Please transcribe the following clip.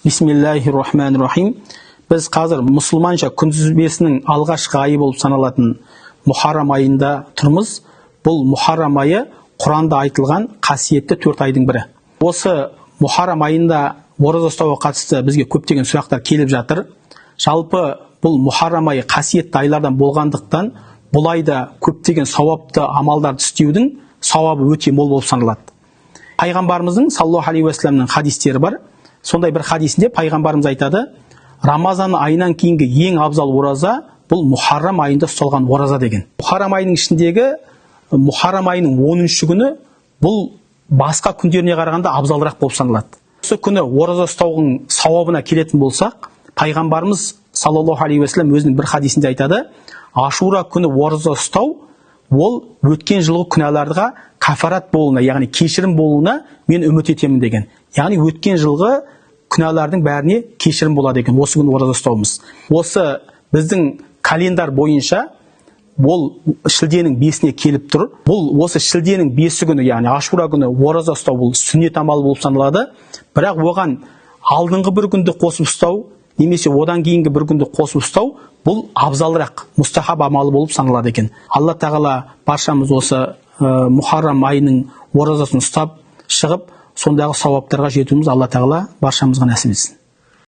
Бисмиллахи-рахмани-рахим. Біз қазір мұсылманша күнтізбесінің алғашқы айы болып саналатын Мұхаррам айында тұрмыз. Бұл Мұхаррам айы Құранда айтылған қасиетті 4 айдың бірі. Осы Мұхаррам айында ораза ұстауға қатысты бізге көптеген сұрақтар келіп жатыр. Жалпы бұл Мұхаррам айы қасиетті айлардан болғандықтан, бұл айда көптеген сауапты амалдарды істеудің сауабы өте мол болып саналады. Пайғамбарымыздың саллаллаху алейхи уассаламның хадистері бар. Сондай бір хадисінде пайғамбарымыз айтады: Рамазан айынан кейінгі ең абзал ораза бұл Мұхаррам айында ұсталған ораза деген. Мұхаррам айының ішіндегі Мұхаррам айының 10-шы күні бұл басқа күндеріне қарағанда абзалырақ болып саналады. Осы күні ораза ұстаудың сауабына келетін болсақ, пайғамбарымыз саллаллаху алейхи уассалам өзінің бір хадисінде айтады: Ашура күні ораза ұстау ол өткен жылғы күнәларға кафарат болуына, яғни кешірім болуына мен үміт етемін деген. Яғни өткен жылғы күнәлардың бәріне кешірім болады екен осы күні ораза ұстауымыз. Осы біздің календар бойынша ол шілденің 5-іне келіп тұр. Бұл осы шілденің 5 күні, яғни Ашура күні ораза ұстау бұл сүннет амалы болып саналады. Бірақ оған алдыңғы бір күнді қосып ұстау немесе одан кейінгі бір күнді қосып ұстау бұл абзалырақ, мұстахаб амалы болып саналады екен. Алла тағала баршамыз осы Мұхаррам айының оразасын ұстап шығып, сондағы сауаптарға жетуіміз Алла тағала баршамызға нәсіп етсін.